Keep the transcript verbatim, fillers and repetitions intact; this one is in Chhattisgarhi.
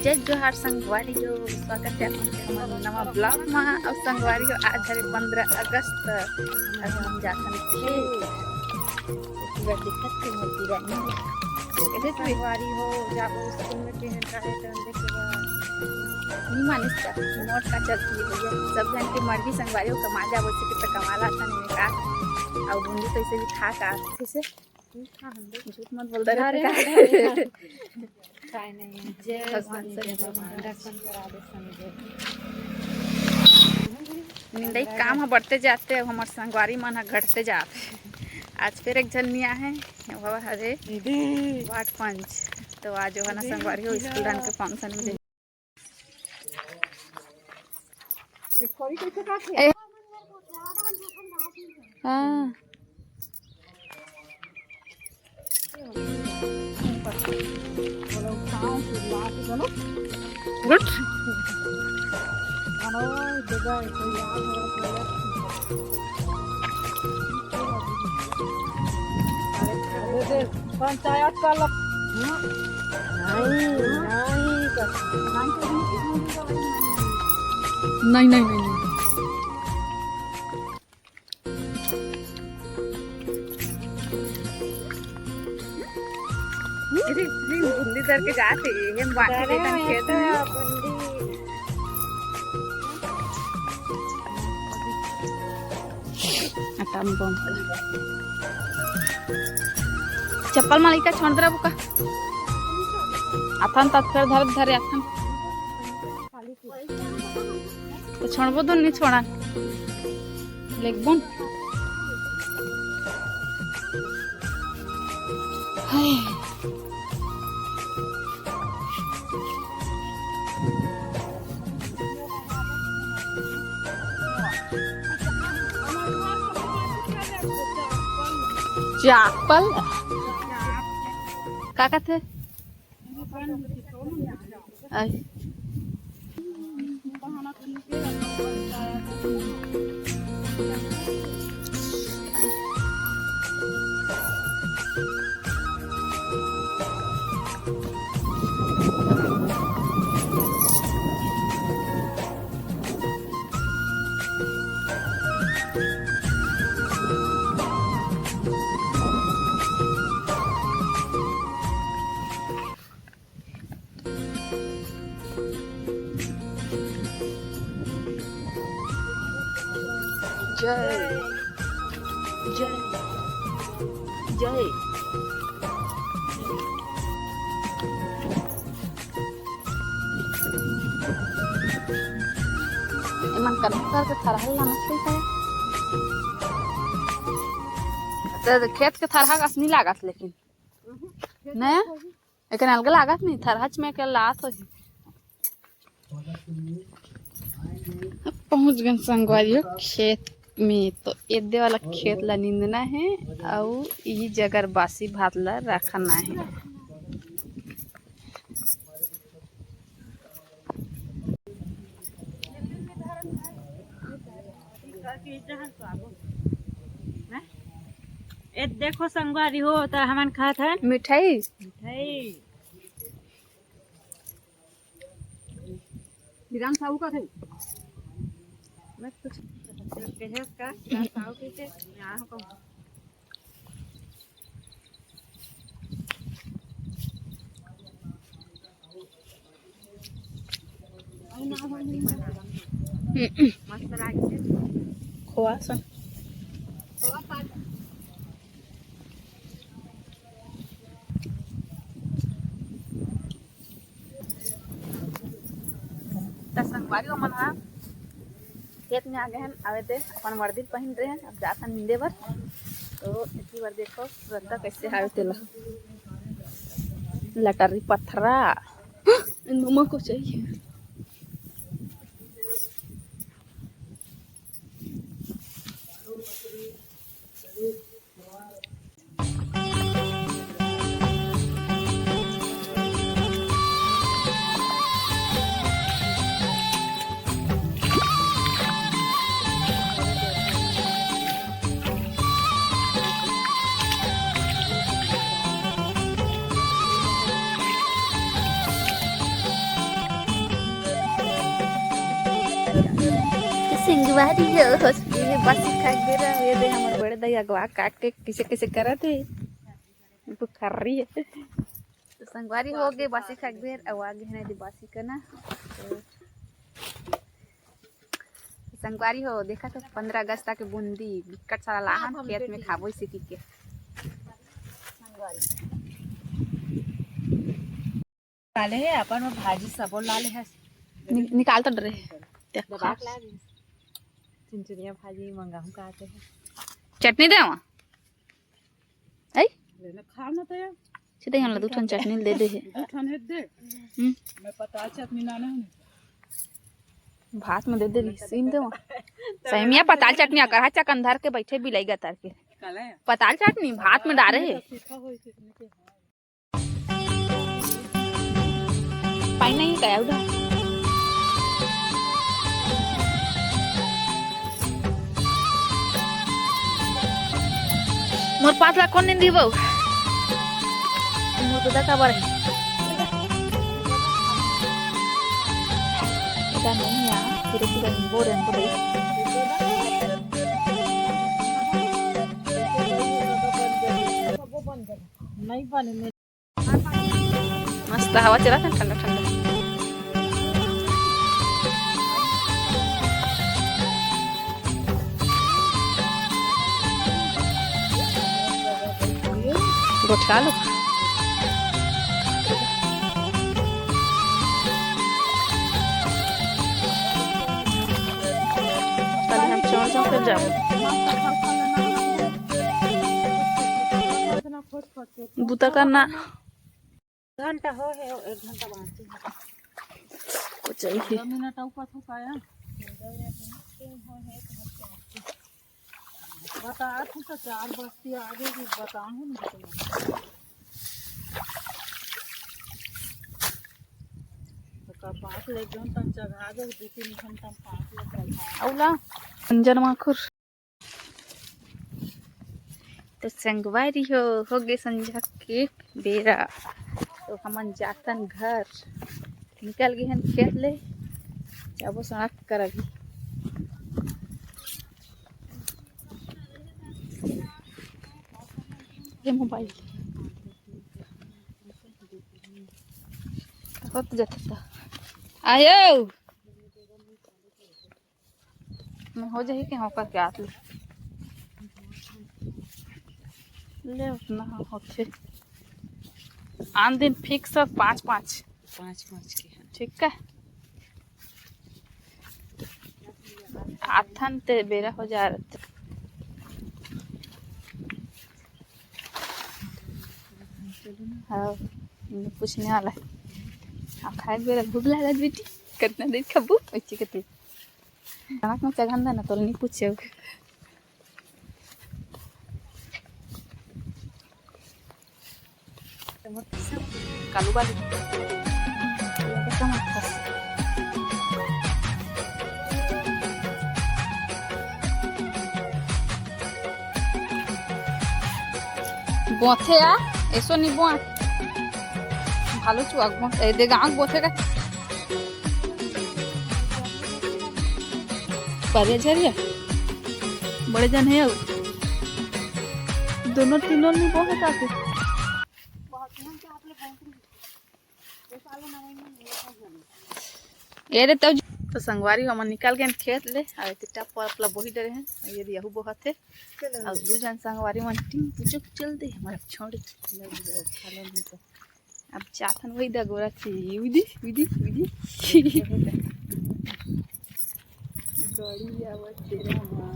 जय जोहार संगवारी हो, स्वागत है आप मन के हमर नवा ब्लॉग मा। अउ संगवारी हो, आज हरे पंद्रह अगस्त, अभी हम जाथन खेत। पूरा दिखत के मोती रानी। कैसे तू संगवारी हो, जाबो स्कूल में पेहन का है, तो देखे बा। नहीं मानिस का, मोट का चलती है भैया। सब जन के मर्जी संगवारी हो, कमा जाबो से के तो कमा ला था नहीं का। अउ बूंदी तो ऐसे भी खा का, कैसे? झूठ मत बोल दे घर रहा का। का। काय नहीं। जय भगवान शनि से देव, भगवान। दर्शन करा दे शनि देव। निंदाई काम ह बढ़ते जाते, अब हमर संगवारी मन ह घटते जात। आज फिर एक झन निया है, वो हरे दीदी। वार्ड पंच। तो आज वो ना दीदी, स्कूल रन के फंक्शन में। ए, हाँ। गुड। पंचायत का लग-, नहीं, नहीं, नहीं, नहीं, नहीं। अरे, अरे, बूंदी धर के जात हे, हम बाकी अरे, देख हम खेत में। बूंदी। Atom bomb. चप्पल मालिका छोड़ दे रहा बुका। अथन तत्कर धर धरे अथन। तो छोड़बो तो नहीं छोड़ा। लेगबो न। हाय। चापल। का कहते? आई। जय, जय, जय। एमन कन्हू करके थरहा लानत हे का? तो खेत के थरहा कस नहीं लागत, लेकिन नया एकर अलग लागत नहीं, थरहच में के लात होही। अब पहुंच गन संगवारी हो खेत में, तो एदे वाला खेत ला नींदना है, अउ ई जगह बासी भात ला रखना है। ए देखो संगवारी हो, त हमन खात हन मिठाई। मिठाई। विधान साहू का थे। मैं कुछ कहे का, विधान साहू के, के यहाँ को। हम्म। मस्त लागे। खोआ सन। त संगवारी हो मन हा खेत में आ गए हैं, आवे दे अपन वर्दी पहिन रहे हैं, अब जात हन नींदे बर। तो इतनी बार देखो रद्दा कैसे हावे तेला, लटरी पथरा। इन मम्मा को चाहिए। बारी हो, ये बासी खा के रह, ये दे हमर बड़े दाई अगवा काट के किसे किसे करत हे, बुखारी हे। तो संगवारी हो गे बासी खा के बेर, अउ आगे है ना दे बासी करना। तो संगवारी हो, देखा तो पंद्रह अगस्त के बूंदी बिकट सारा लाहन खेत में खाबो इसे की के। लाले हे अपन में भाजी सबो लाले हे। नि-, निकाल तो डरे हे। देखो। दबा के ला दे। चिनचिनिया भाजी मंगाहूं का आते हैं। चटनी दे वहाँ। आई? लेना खा ना तो यार। सीधे यहाँ ला दू ठन चटनी दे दे हे। दू ठन हे दे। हम्म। मैं पताल चटनी लाना हूँ। भात में दे दे रही, सीन दे वहाँ। सैमिया पताल चटनी अकर हा चकन धर के बैठे बिलाई गतर के। काला है? पताल चटनी भात में डारे हे। तो सूखा हो इसे इतने के। पानी नहीं गया उधर। मोर पात ला कोन निंदी वो? मोर तो दका बार है। इधर नहीं यार, पूरे पूरे बोर है, बोर है। नहीं बने। मस्त हवा चलत हे, ठंडा ठंडा। गोठिया लो। कल हम चौड़ चौड़ कर जाबो। बुता करना। घंटा हो हे, एक घंटा बाकी हे। को चाहिए। दो मिनट अउ कथू काया। बता, तू तो चार बस्ती आगे भी बताऊँ ना। तो कपास ले जौन तक चढ़ा दे, दो तीन घंटा में पाँच लोग चढ़ा। अउला अंजन माखुर। तो संगवारी हो, हो गे संझा के बेरा, तो हमन जातन घर, निकल गे हन खेत ले, जाबो सड़क कर अभी। ये मोबाइल कहाँ तो जाता था? आयो। मैं हो जाही के होकर के आत ले। ले उतना होथे। आन दिन फिक्स हे पाँच पाँच। पाँच पाँच के हे। ठीक हे। आथन ते बेरा हो जा रहे। हाँ, पूछने वाला हे। अब खाए के बेरा भूख लागत बेटी, कितना देर खाबू? ऐसे कहते। कनक में चघन देना, तोला नहीं पूछे। कालू कालू। बोथे आ, एसो नहीं बोआ। भालू चुआ बोथे, ए, दे गाँव बोथे का। परिया झरिया बड़े जन हे अउ दोनों तीनों नहीं बोहे का के। ये रे तब तो संगवारी हमन निकल गेन खेत ले, अउ एती टप पर अपला बोही डरे हे, ये दे यहू बोहत हे। अउ दू जन संगवारी मन टिंग पुचुक चल दे, हमारा छोड़। अब जाथन वही दगोरा थी, उदी, उदी, उदी। गाड़ी आवत तेरा माँ।